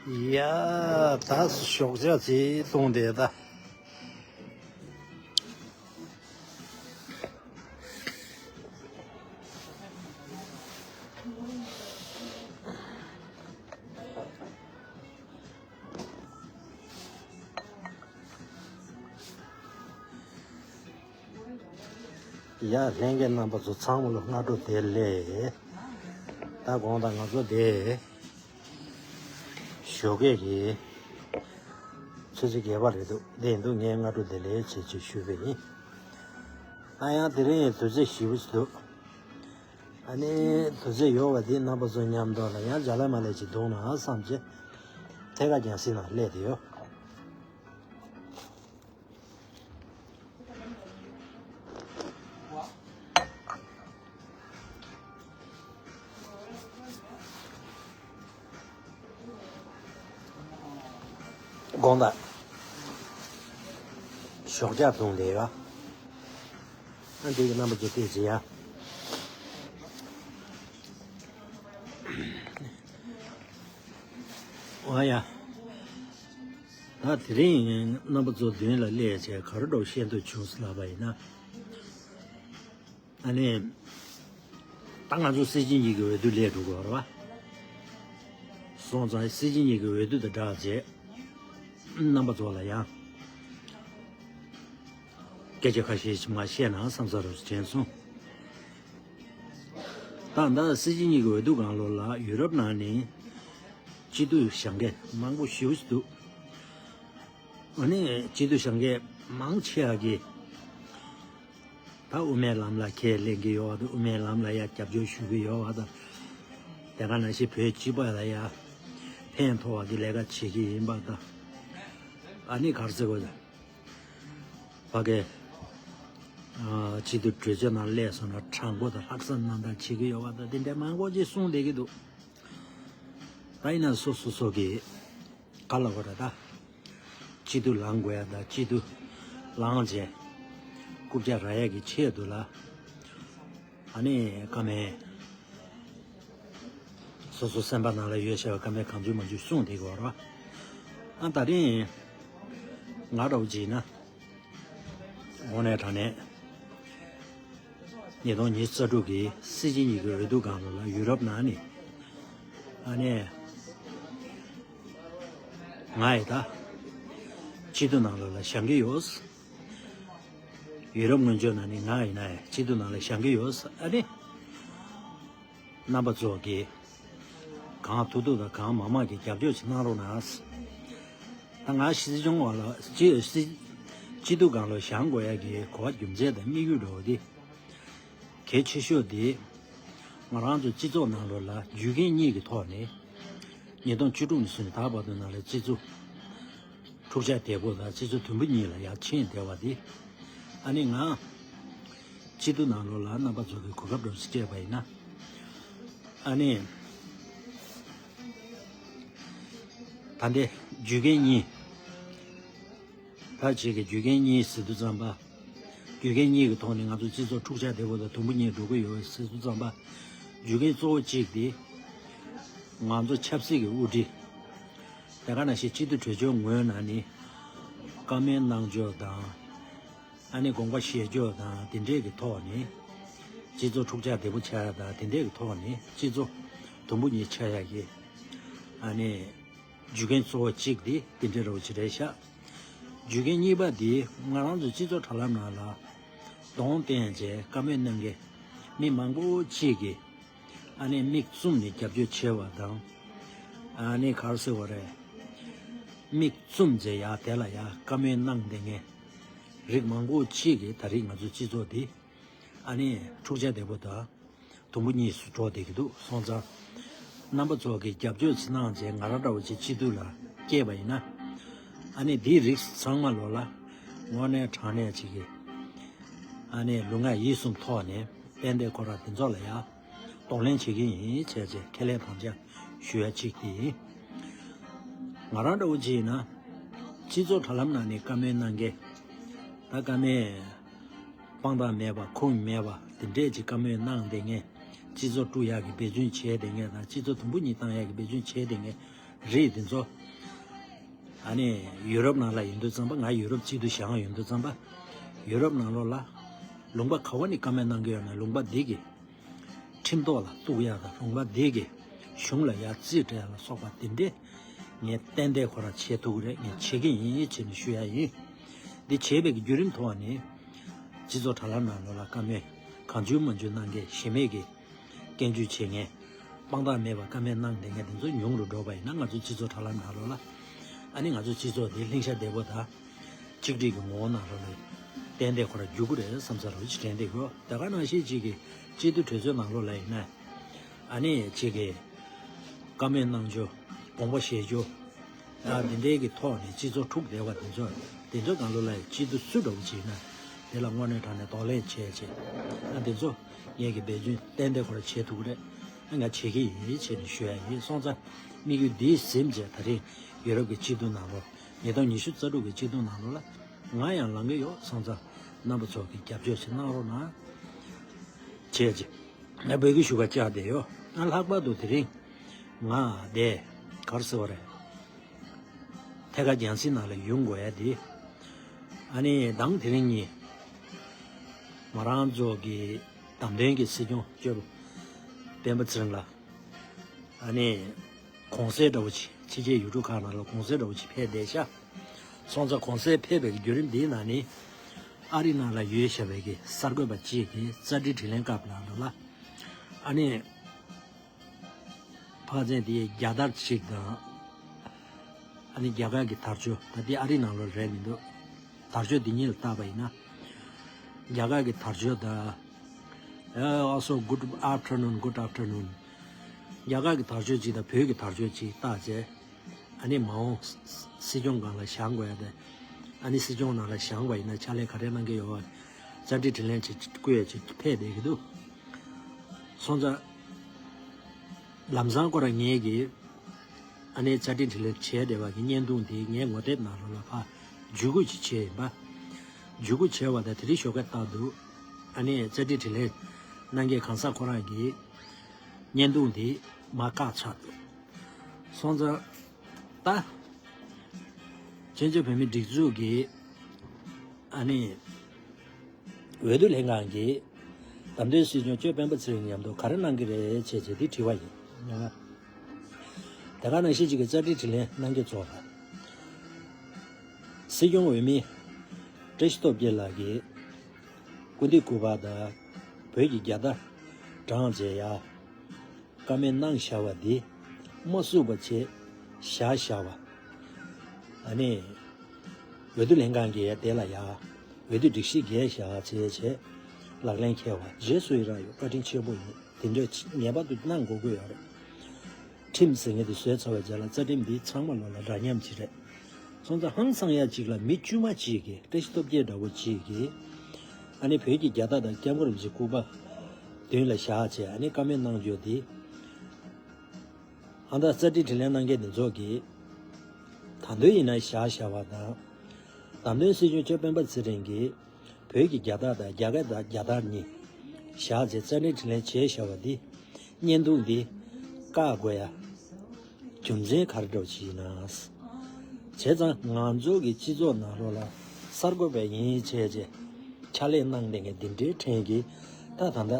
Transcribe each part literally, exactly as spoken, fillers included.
ཡ། ད་ཞོགས་ཇ་ཅིག་བཏུང་དེ་ད། ཡ། ལྷན་རྒྱས་རྣམ་པ་ཚོ་ཚང་མ་ལ་སྔ་དྲོ་བདེ་ལེགས། ད་དགོང་དག་ང་ཚོ་དེ་ཞོགས་ཀས་ཀྱི་ཆུ་ཚོད་བརྒྱད་པ་རེད་འདུག་དེ་ཡིན་དུས་ངས་སྔ་དྲོ་བདེ་ལེགས་བྱེད་ཅེས་ཞུས་པ་ཡིན། ད་ཡང་དེ་རིང་དུས་ཚོད་ཞིབ་པོ་ཞིག་འདུག་ཨ་ནི་དུས་ཚོད་ཡོལ་བ་འདི་རྣམ་པ་ཚོ་མཉམ་དུ་ལ་ཡང་ཇ་ལ་མ་ལས་ཅིག་འདུག་ན་བསམ་བྱས་ཐད་ཀར་རྒྱང་སྲིང་ནང་སླེབས་བསྡད་ཡོད། དགོང་དག་ཞོགས་ཇ་བཏུང་བསྡད་ཡོད། ཨ་འདི་གི་རྣམ་པ་ཚོ་བལྟས་ཅི་ཡ། ཨོ་ཡ། ད་དེ་རིང་རྣམ་པ་ཚོ་མདུན་ལ་སླེབས་བྱས་ག་རེ་འདྲ་བཤད་འདོད་བྱུང་ཟེར་ལབ་པ་ཡིན་ན། ཨ་ནི། ད་ང་ཚོ་སྲིད་སྤྱི་གཉིས་ཀྱི་འོས་བསྡུ་སླེབས་འགྲོ་གི་ཡོད་རེད་བ། སོང་ཙང་སྲིད་སྤྱི་གཉིས་ཀྱི་འོས་བསྡུ་དང་སྦྲགས་བྱས། རྣམ་པ་ཚོ་ལ་ཡང་སྐད་ཆ་ཁ་ཤས་ཤིག་མར་བཤད་ན་བསམ་ས་རུ་དྲན་སོང་། ད་ལྟ་སྲིད་སྤྱི་གཉིས་ཀྱི་འོས་བསྡུ་སྒང་ལོགས་ལ་ཡུ་རོབ་ནང་ནས་སྤྱི་འཐུས་བཞེངས་མཁན་མང་པོ་ཞེ་པོ་ཅིག་འདུག་ཨ་ནི་སྤྱི་འཐུས་བཞེངས་མཁན་མང་ཆེ་བ་གིས་ད་དབུ་མའི་ལམ་ལ་ཁས་ལེན་གྱི་ཡོད་པ་དང་། དབུ་མའི་ལམ་ལ་ཡ་རྒྱབ་སྐྱོར་ཞུ་གི་ཡོད་པ་དང་། དེ་ག་ནང་བཞིན་བོད་སྤྱི་པ་ལ་ཡ་ཕན་ཐོགས་པ་གི་ལས་ཀ་བྱེད་ཀྱི་ཡིན་པ་དང་། ཨ་ནི་ག་རེ་ཟེར་དགོས་རེད། ཕ་གི་ཨ་སྤྱི་འཐུས་གྲོས་ཆོད་ནང་སླེབས་སོང་ན་དྲང་པོ་དང་ལྷག་བསམ་རྣམ་དག་བྱེད་ཀྱི་ཡོད་པ་དང་། དེ་འདྲ་མང་པོ་ཅིག་གསུངས་བསྡད་ཀྱི་འདུག་ད་ཡིན་ན་སོ་སོ་སོ་གི་ག་ལ་བ་ར་ད། སྤྱི་འཐུས་ལངས་དགོས་ཡ་ད། སྤྱི་འཐུས་ལངས་བྱས་རྐུབ་བཀྱག་རག་ཡ་གི་ཆེད་དུ་ལ། ཨ་ནི་བཀའ་མོལ་སོ་སོ་སེམས་པ་ནང་ལ་ཡོད་བྱ་བའི་བཀའ་མོལ་གང་བྱུང་མང་བྱུང་གསུངས་བསྡད་ཀྱི་ཡོད་རེད་བ། ཨ་ད་རིང་ང་འདྲ་བོ་བྱས་ན། དངོས་གནས་དྲང་གནས། ཉིས་སྟོང་ཉི་ཤུ་རྩ་དྲུག་གི་སྲིད་སྤྱི་གཉིས་ཀྱི་འོས་བསྡུ་སྒང་ལོགས་ལ་ཡུ་རོབ་ནང་ནས། ཨ་ནི། ང་ཡི་ད། སྤྱི་འཐུས་ནང་ལོགས་ལ་བཞེངས་ཀྱི་ཡོད། ཡུ་རོབ་སྔོན་ཆད་ནང་ནས་ང་ཡིན་ན་ཡང་སྤྱི་འཐུས་ནང་ལ་བཞེངས་ཀྱི་ཡོད། ཨ་ནི། རྣམ་པ་ཚོ་གིས་གང་ཐུབ་ཐུབ་དང་གང་མང་མང་གིས་རྒྱབ་སྐྱོར་ཅིག་གནང་རོགས་གནང་། ད་ང་སྲིད་སྐྱོང་བ་ལ་སྤྱི་སྲིད་སྤྱི་འཐུས་སྒང་ལ་བཞེངས་དགོས་ཡ་གི་གོ་བ་རྒྱུ་མཚན་དང་དམིགས་ཡུལ་འདྲ་བོ་དེ་གལ་ཆེ་ཤོས་དེ། ང་རང་ཚོ་སྤྱི་ཚོགས་ནང་ལོགས་ལ་རྒྱུ་རྐྱེན་གཉིས་ཀྱི་ཐོག་ནས་ཉིས་སྟོང་བཅུ་དྲུག་ནས་བཟུང་ནས་ད་བར་དུ་ནང་ལ་སྤྱི་ཚོགས་འཁྲུག་ཆ་དོད་པོ་དང་སྤྱི་ཚོགས་དུམ་བུ་གཉིས་ལ་ཡར་ཕྱིན་བསྡད་པ་དེ། ཨ་ནི་ང་སྤྱི་འཐུས་ནང་ལོགས་ལ་རྣམ་པ་ཚོ་གི་གོ་སྐབས་འདྲ་བོ་ཞིག་སྤྲད་པ་ཡིན་ན། ཨ་ནི། ད་ལྟའི་རྒྱུ་རྐྱེན་གཉིས། ད་ཅིག་གི་རྒྱུ་རྐྱེན་གཉིས་ཟེར་དུས་ཙམ་པ། རྒྱུ་རྐྱེན་གཉིས་ཀྱི་ཐོག་ནས་ང་ཚོ་སྤྱི་ཚོགས་འཁྲུག་ཆ་དོད་པོ་དང་དུམ་བུ་གཉིས་འགྲོ་གི་ཡོད་ཟེར་དུས་ཙམ་པ། རྒྱུ་རྐྱེན་གཙོ་བོ་གཅིག་དེ། ང་ཚོ་ཆབ་སྲིད་ཀྱི་དབུ་ཁྲིད། དེ་ག་ནང་བཞིན་སྤྱི་འཐུས་གྲོས་ཆོད་ངོས་ནང་ནས་བཀའ་མོལ་གནང་ཕྱོགས་དང་། ཨ་ནི་དགོངས་པ་བཞེས་ཕྱོགས་དང་དེ་འདྲས་ཀྱི་ཐོག་ནས། སྤྱི་ཚོགས་འཁྲུག་ཆ་དོད་པོ་ཆགས་ཡ་དང་དེ་འདྲས་ཀྱི་ཐོག་ནས་སྤྱི་ཚོགས་དུམ་བུ་གཉིས་ཆགས་ཡ་གི། ཨ་ནི། རྒྱུ་རྐྱེན་གཙོ་བོ་གཅིག་དེ་དེ་འདྲ་རོ་ཅི་རེད་ཤག་རྒྱུ་རྐྱེན་གཉིས་པ་དེ་ང་རང་ཚོ་སྤྱི་ཚོགས་དྲ་ལམ་ནང་ལ་གདོང་བསྟན་བྱས་བཀའ་མོལ་གནང་མཁན་མི་མང་པོ་ཅིག་གིས་ཨ་ནི་མིག་བཙུམ་ནས་རྒྱབ་སྐྱོར་བྱས་པ་དང་། ཨ་ནི་ག་རེ་ཟེར་བ་རེད། མིག་བཙུམ་བྱས་ཡ་དེ་ལ་ཡ་བཀའ་མོལ་གནང་བསྡད་མཁན་རིགས་མང་པོ་ཅིག་གིས་ད་རེས་ང་ཚོའི་སྤྱི་ཚོགས་འདི་ཨ་ནི་འཁྲུག་ཆ་དོད་པོ་དང་། དུམ་བུ་གཉིས་སུ་འགྲོ་བསྡད་ཀྱི་འདུག་སོང་ཙང་། རྣམ་པ་ཚོ་གིས་རྒྱབ་སྐྱོར་ཅིག་གནང་བྱས་ང་རང་འདྲ་བོ་ཅིག་སྤྱི་འཐུས་ལ་སྐྱེས་པ་ཡིན་ན། ཨ་ནི་འདིའི་རིགས་ཚང་མ་ལོ་ལ་དངོས་གནས་དྲང་གནས་ཅིག་གིས་ཨ་ནི་ལུས་ངག་ཡིད་གསུམ་ཐོག་ནས་དཔལ་ལྡན་ཁོ་རང་དེ་ཚོ་ལ་ཡ་གདོང་ལེན་བྱེད་ཀྱི་ཡིན་བྱས་བྱས་ཁས་ལེན་དམ་བཅའ་ཞུ་ཡ་གཅིག་དེ་ཡིན། ང་རང་འདྲ་བོ་ཅིག་ཡིན་ན་སྤྱི་ཚོགས་དྲ་ལམ་ནང་ནས་བཀའ་མོལ་གནང་མཁན་ད་བཀའ་མོལ། དཔང་རྟགས་མེད་པ་ཁུངས་མེད་པ་དེ་འདྲས་ཀྱི་བཀའ་མོལ་གནང་བསྡད་མཁན། སྤྱི་ཚོགས་དཀྲུག་ཡག་གི་འབད་བརྩོན་བྱས་བསྡད་མཁན་དང་སྤྱི་ཚོགས་དུམ་བུ་གཉིས་བཏང་ཡག་གི་འབད་བརྩོན་བྱས་བསྡད་མཁན་རིགས་དེ་ཚོ་ ཨ་ནི་ཡུ་རོབ་ནང་ལ་ཡིན་དུས་ཙམ་པ། ང་ཡུ་རོབ་སྤྱི་འཐུས་བཞེངས་ཡོང་དུས་ཙམ་པ། ཡུ་རོབ་ནང་ལོགས་ལ་ལུང་པ་ག་བ་ནས་བཀའ་མོལ་གནང་གི་ཡོད་ན། ལུང་པ་འདི་གི་ཁྲིམས་ཐོག་ལ་གཏུག་ཡག་དང་། ལུང་པ་འདི་གི་གཞུང་ལ་ཡར་རྩིས་སྤྲད་ཡག་ལ་སོགས་པ་དེ་འདྲས་ངས་ཏན་ཏན་ཁོ་རང་བྱེད་ཐུབ་ཀྱི་རེད། ངས་བྱེད་ཀྱི་ཡིན་བྱས་ནས་ཞུ་ཡག་ཡིན། འདི་བྱེད་པའི་བརྒྱུད་རིམ་ཐོག་ནས་སྤྱི་ཚོགས་དྲ་ལམ་ནང་ལོགས་ལ་བཀའ་མོལ་གང་བྱུང་མང་བྱུང་གནང་མཁན། གཞི་མེད་ཀྱི་སྐྱོན་བརྗོད་བྱེད་མཁན། དཔང་རྟགས་མེད་པར་བཀའ་མོལ་གནང་བསྡད་མཁན་དེ་ཚོ་ཉུང་རུ་འགྲོ་བ་ཡིན་ན། ང་ཚོའི་སྤྱི་ཚོགས་དྲ་ལམ་ནང་ལོགས་ལ། ཨ་ནི་ང་ཚོའི་སྤྱི་ཚོགས་འདི་ལྷིང་འཇགས་བདེ་པོ་དང་གཅིག་སྒྲིལ་གྱི་ངོ་བོ་ནང་ལོགས་ལ་ཏན་ཏན་ཁོ་རང་འགྱུར་གྱི་རེད་བསམ་ས་རུ་ཅིག་དྲན་བསྡད་ཡོད། དེ་ག་ནང་བཞིན་ཅིག་གི་སྤྱི་འཐུས་གྲོས་ཚོགས་ནང་ལོགས་ལ་ཡིན་ན། ཨ་ནི་ཅིག་གི་བཀའ་མོལ་གནང་རྒྱུ། དགོངས་པ་བཞེས་རྒྱུ། ཨ། དེ་འདྲའི་གི་ཐོག་ནས་སྤྱི་ཚོགས་འཁྲུག་བསྡད་པ་དེ་ཚོ། དེ་ཚོ་སྒང་ལོགས་ལ་སྤྱི་འཐུས་སུ་འདྲ་བོ་ཅིག་ཡིན་ན། དེ་ལ་དངོས་གནས་དྲང་གནས་གདོང་ལེན་བྱས་བྱས། ཨ། དེ་ཚོ་ངས་ཀྱི་འབད་བརྩོན་ཏན་ཏན་ཁོ་རང་བྱེད་ཐུབ་ཀྱི་རེད། ཨ། ང་བྱེད་ཀྱི་ཡིན་བྱས་ནས་ཞུ་ཡ་ཡིན། སོང་ཙང་དམིགས་ཡུལ་འདི་ཟིན་བྱས། ད་རེས་ཡུ་རོབ་ཀྱི་སྤྱི་འཐུས་ནང་ལོགས། ཉིས་སྟོང་ཉི་ཤུ་རྩ་དྲུག་གི་སྤྱི་འཐུས་ནང་ལོགས་ལ་ང་ཡང་ལངས་ཀྱི་ཡོད། སོང་ཙང་རྣམ་པ་ཚོ་གིས་རྒྱབ་སྐྱོར་ཞིག་གནང་རོགས་གནང་བྱས་བྱས། ང་འབོད་སྐུལ་ཞུ་ག་བཅར་བསྡད་ཡོད། ང་ལྷག་པར་དུ་དེ་རིང་ང་དེ་ག་རེ་ཟེར་བ་རེད། ཐད་ཀར་རྒྱང་སྲིང་ནང་ལ་ཡོང་དགོས་ཡ་དེ། ཨ་ནི་མདང་དེ་རིང་ཉིན་ང་རང་ཚོ་གི་བདམས་ཐོན་གྱི་སྲིད་སྐྱོང་གཙོས་པ་སྤེན་པ་ཚེ་རིང་ལགས། ཨ་ནི་གུང་སེང་འདྲ་བོ་ཅིག་ཕྱི་རྒྱལ་ཡུལ་གྲུ་ཁག་ནང་ལ་གུང་སེང་འདྲ་བོ་ཅིག་ཕེབས་བསྡད་ཤག་སོང་ཙང་གུང་སེང་ཕེབས་པའི་བརྒྱུད་རིམ་འདིའི་ནང་ནས། ཨ་རི་ནང་ལ་ཡོད་བཞག་པའི་གི་གསར་འགོད་པ་གཅིག་གིས་རྩ་ཁྲིམས་དྲིས་ལན་སྐབས་ནང་ལ། ཨ་ནི་ཕ་ཚན་དེ་རྒྱལ་དར་ཞིག་དང་། ཨ་ནི་རྒྱ་གར་གྱི་དར་ལྕོག་ད་དེ་ཨ་རི་ནང་ལོགས་རེད་མི་འདུག་དར་ལྕོག་འདི་གཉིས་ལ་བལྟས་པ་ཡིན་ན། རྒྱ་གར་གྱི་དར་ལྕོག་དང་། ཨ། Also, good afternoon, good afternoon. རྒྱ་གར་གྱི་དར་ལྕོག་ཅིག་དང་བོད་ཀྱི་དར་ལྕོག་ཅིག་བལྟས་བྱས། ཨ་ནི་མ་འོངས་སྲིད་སྐྱོང་སྒང་ལ་བཞེངས་དགོས་ཡ་དེ། ཨ་ནི་སྲིད་སྐྱོང་ནང་ལ་བཞེངས་པ་ཡིན་ན་ཕྱག་ལས་ག་རེ་གནང་གི་ཡོད་པ། རྩ་ཁྲིམས་དྲིས་ལན་ཅིག་བསྐུལ་ཡ་ཅིག་ཕེབས་བསྡད་ཀྱི་འདུག་སོང་ཙང་། ལམ་སང་ཁོ་རང་ངེད་ཀྱིས་ཨ་ནི་རྩ་ཁྲིམས་དྲིས་ལན་བྱས་བསྡད་པ་གི་བརྙན་ཐུང་དེ་ངའི་ངོ་དེབ་ནང་ལོགས་ལ་ཕར་བརྒྱུད་སྐུར་ཅིག་བྱས་ཡིན་པ། བརྒྱུད་སྐུར་བྱས་པ་དང་། དེ་རིང་ཞོགས་ཀས་ལྟར་དུ། ཨ་ནི་རྩ་ཁྲིམས་དྲིས་ལན་གནང་མཁན་གང་ཟག་ཁོ་རང་གིས་བརྙན་ཐུང་དེ་མར་བཀག་ཚར་འདུག་སོང་ཙང་། ད་བཙན་བྱོལ་བོད་མིའི་སྒྲིག་འཛུགས་ཀྱི། ཨ་ནི་འོས་བསྡུ་ལྷན་ཁང་གིས་བདམས་ཐོན་སྲིད་སྐྱོང་གཙོས་སྤེན་པ་ཚེ་རིང་མཉམ་དུ་ག་རེ་གནང་གི་རེད་བྱས་བྱས་དེ་དྲི་བ་ཡིན། དེ་ག་ནང་བཞིན་གཅིག་གི་རྩ་ཁྲིམས་དྲིས་ལན་གནང་མཁན་ཚོ་ལ། སྲིད་སྐྱོང་འོས་མི་བཀྲ་ཤིས་སྟོབས་རྒྱལ་ལགས་ཀྱིས་སྐུ་མདུན་སྐུ་པར་དང་བོད་ཀྱི་རྒྱལ་དར་དྲངས་བྱས་ཡ། བཀའ་མོལ་གནང་བཞག་པ་འདི་མ་བསུབས་པ་བྱས་བཞག་བཞག་པ། ཨ་ནི་འོས་བསྡུ་ལྷན་ཁང་གིས་དེ་ལ་ཡ་འོས་བསྡུ་སྒྲིག་གཞི་འགལ་བཞག་བྱས་བྱས་ལག་ལེན་འཁེལ་བ་རྗེས་སུ་ཡི་རང་ཡོད། བཀའ་དྲིན་ཆེན་པོ་ཡིན། དེ་འདྲ་ངེས་པར་དུ་གནང་དགོས་ཀྱི་ཡོད་རེད། ཁྲིམས་ཟེར་མཁན་དེ་བཟོས་ཚར་བའི་རྗེས་ལ་རྩ་ཁྲིམས་འདི་ཚང་མ་ལོག་ལ་འདྲ་མཉམ་ཅིག་རེད། སོང་ཙང་ཧང་སང་ཡ་གཅིག་ལ་མི་དཀྱུས་མ་གཅིག་གིས། བཀྲ་ཤིས་སྟོབས་རྒྱལ་འདྲ་བོ་གཅིག་གིས། ཨ་ནི་བོད་ཀྱི་རྒྱལ་དར་དང་སྐྱབས་མགོན་རིན་པོ་ཆེའི་སྐུ་པར་མདུན་ལ་བཞག་བྱས་ཨ་ནི་བཀའ་མོལ་གནང་རྒྱུ་དེ། ཨ། ད་རྩ་ཁྲིམས་དྲིས་ལན་གནང་མཁན་དེ་ཚོ་གིས། ད་དུང་ཡིན་ན་བཞག་བཞག་པ་དང་། བདམས་ཐོན་སྲིད་སྐྱོང་གཙོས་སྤེན་པ་ཚེ་རིང་གིས་བོད་ཀྱི་རྒྱལ་དར་དང་རྒྱ་གར་དང་རྒྱལ་དར་གཉིས་བཞག་བྱས་རྩ་ཁྲིམས་དྲིས་ལན་བྱས་བཞག་པ་འདི། བརྙན་ཐུང་འདི་བཀག་དགོས་ཡ་རྒྱུ་མཚན་ག་རེ་འདྲ་བོ་ཅིག་ཡིན་ན། བྱས་ཙང་ང་ཚོ་གི་སྤྱི་ཚོགས་ནང་ལོགས་ལ་གསར་འགོད་པ་ཡིན་བྱས་བྱས་ཕྱག་ལས་གནང་བསྡད་མཁན་འདི་འདྲའི་ཕྲན་གྱིས། ད་ད་ལྟ་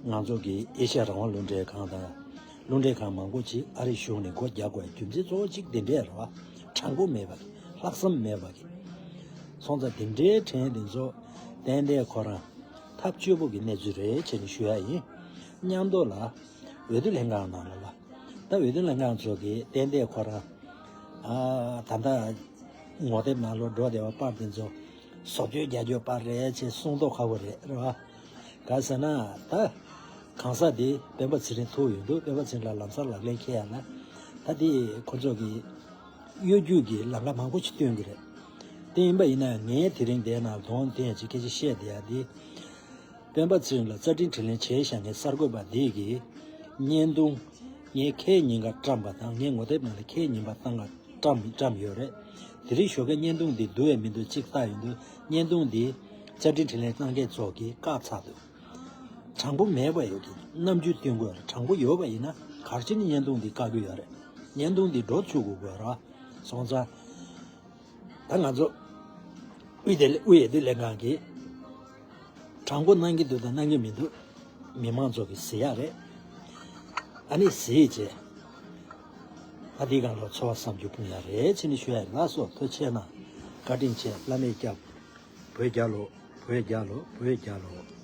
ང་ཚོ་གི་ཨེ་ཤ་ཡ་རང་དབང་རླུང་འཕྲིན་ཁང་དང་རླུང་འཕྲིན་ཁང་མང་པོ་ཅིག་ཨ་རིའི་གཞུང་ནས་སྒོ་རྒྱག་དགོས་རྒྱུ་མཚན་གཙོ་བོ་གཅིག་འདི་འདྲས་རེད་བ། དྲང་པོ་མེད་པ་གི། ལྷག་བསམ་མེད་པ་གི། སོང་ཙང་འདི་འདྲའི་ཕྲན་འདི་ཚོ་ཏན་ཏན་ཁོ་རང་ཐབས་སྐྱོ་པོ་གི་གནས་ཚུལ་རེད་བྱས་ནས་ཞུ་ཡ་ཡིན། མཉམ་དུ་ལ་འོས་བསྡུ་ལྷན་ཁང་ནང་ལ་ལ། ད་འོས་བསྡུ་ལྷན་ཁང་ཚོ་གིས་ཏན་ཏན་ཁོ་རང་། ཨ། ད་ལྟ་ངོ་དེབ་ནང་ལོགས་འགྲོ་བསྡད་པ་པར་དེ་ཚོ་བཟོ་བཅོས་རྒྱག་རྒྱུ་པར་རེད་ཅེས་གསུང་མདོག་ཁ་པོ་རེད། རེད་བ། ག་ཟེར་ན་ད་གང་ཟག་དེ་སྤེན་པ་ཚེ་རིང་ཐུག་ཡོང་དུས་སྤེན་པ་ཚེ་རིང་ལ་ལམ་སང་ལག་ལེན་འཁེལ་ཡ་ན། ད་དེ་ཁོ་ཚོ་གི་གཡོ་སྒྱུ་གི་ལམ་ཁ་མང་པོ་ཞིག་སྟོན་གི་རེད། དེ་ཡིན་པ་ཡིན་ན་ངས་དེ་རིང་འདིའི་ནང་དོན་དེ་ཅིག་སྐད་ཆ་བཤད་བསྡད་ཡ་དེ། སྤེན་པ་ཚེ་རིང་ལ་རྩ་ཁྲིམས་དྲིས་ལན་བྱས་བཞག་མཁན་གསར་འགོད་པ་འདི་གིས་བརྙན་ཐུང་ངས་ཁའི་ཉིན་ཀ་བཀྲམ་པ་དང་། ངའི་ངོ་དེབ་ནང་ལ་ཁའི་ཉིན་པ་བཏང་ག་བཀྲམ་བཀྲམ་ཡོད་རེད། དེ་རིང་ཞོགས་ཀས་བརྙན་ཐུང་འདི་བསྡུ་བས་མི་འདུག་གཅིག་ལྟ་ཡོང་དུས་བརྙན་ཐུང་འདི་རྩ་ཁྲིམས་དྲིས་ལན་གནང་མཁན་ཚོ་གིས་བཀག་ཚར་འདུག་དྲང་པོ་མེད་པ་ཡོད་ཀྱི་རྣམ་འགྱུར་སྟོན་དགོས་རེད། དྲང་པོ་ཡོད་པ་ཡིན་ན་ག་རེ་བྱས་ནས་བརྙན་ཐུང་འདི་བཀག་གི་ཡོད་རེད། བརྙན་ཐུང་འདི་འགྲོ་བཅུག་དགོས་དགོས་རེད། སོང་ཙང་། ད་ང་ཚོ་དབུས་དེ་དབུས་འོས་བསྡུ་ལྷན་ཁང་གིས་དྲང་པོ་གནང་གི་འདུག་དང་གནང་གི་མི་འདུག་མི་མང་ཚོ་གིས་གཟིགས་ཡག་རེད། ཨ་ནི་གཟིགས་བྱས། ཨ་དེའི་སྒང་ལ་ཚོར་བ་བསམ་རྒྱུ་སྤུངས་ཡག་རེད་ཅེས་ནི་ཞུ་ཡག་ཡིན། ལགས་སོ། ཐུགས་རྗེ་ཆེ་གནང་། བཀའ་དྲིན་ཆེ། བླ་མས་སྐྱབས། བོད་རྒྱལ་ལོ། བོད་རྒྱལ་ལོ། བོད་རྒྱལ་ལོ།